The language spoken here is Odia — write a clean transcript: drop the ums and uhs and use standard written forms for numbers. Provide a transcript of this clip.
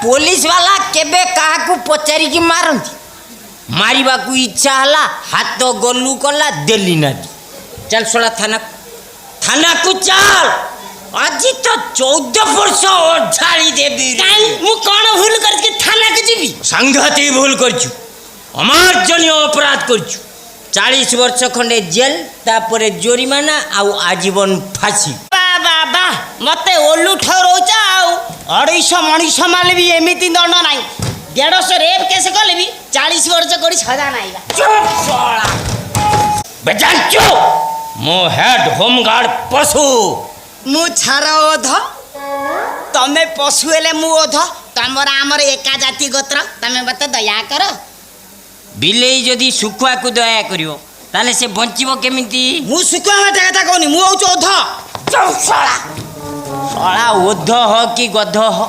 ପୋଲିସ ବାଲା କେବେ କାହାକୁ ପଚାରିକି ମାରନ୍ତି? ମାରିବାକୁ ଇଚ୍ଛା ହେଲା, ହାତ ଗଲୁ କଲା, ଦେଲି ନାଦି। ଚାଲ ଶଳା, ଥାନାକୁ, ଥାନାକୁ ଚାଲ। ଆଜି ତ 14 ବର୍ଷ ଝାଡ଼ି ଦେବି। କାଇଁ, ମୁଁ କଣ ଭୁଲ କରିଛି ଥାନାକୁ ଯିବି? ସାଂଘାତିକ ଭୁଲ କରିଛୁ, ଅମାର୍ଜନୀୟ ଅପରାଧ କରିଛୁ। 40 ବର୍ଷ ଖଣ୍ଡେ ଜେଲ୍, ତାପରେ ଜୋରିମାନା ଆଉ ଆଜୀବନ ଫାଶୀ। ବା ବା ବା, ମତେ ଓଲୁ ଠରଉଛ। ଆଉ 250 ମଣିଷ ମାରିଲେ ବି ଏମିତି ଦଣ୍ଡ ନାହିଁ। 150 ରେପ୍ କେସ୍ କଲେ ବି 40 ବର୍ଷ କରି ସଜା ନାହିଁ ବା। ଚୁପ୍ ଶଳା! ବେ ଜାଣିଛୁ, ମୁଁ ହେଡ୍ ହୋମଗାର୍ଡ ପଶୁ। ମୁଁ ଛାର ଓଧ। ତମେ ପଶୁ ହେଲେ ମୁଁ ଓଧ। ତମର ଆମର ଏକା ଜାତି ଗୋତ୍ର। ତମେ ମତେ ଦୟା କର। ବିଲେଇ ଯଦି ଶୁଖୁଆକୁ ଦୟା କରିବ, ତାହେଲେ ସେ ବଞ୍ଚିବ କେମିତି? ମୁଁ ଶୁଖୁଆ ମାଟା କଥା କହୁନି, ମୁଁ ହଉଛି ଓଧ। ଚୁପ୍ ଶଳା! ଶଳା, ଓଧ ହ କି ଗଧ ହ।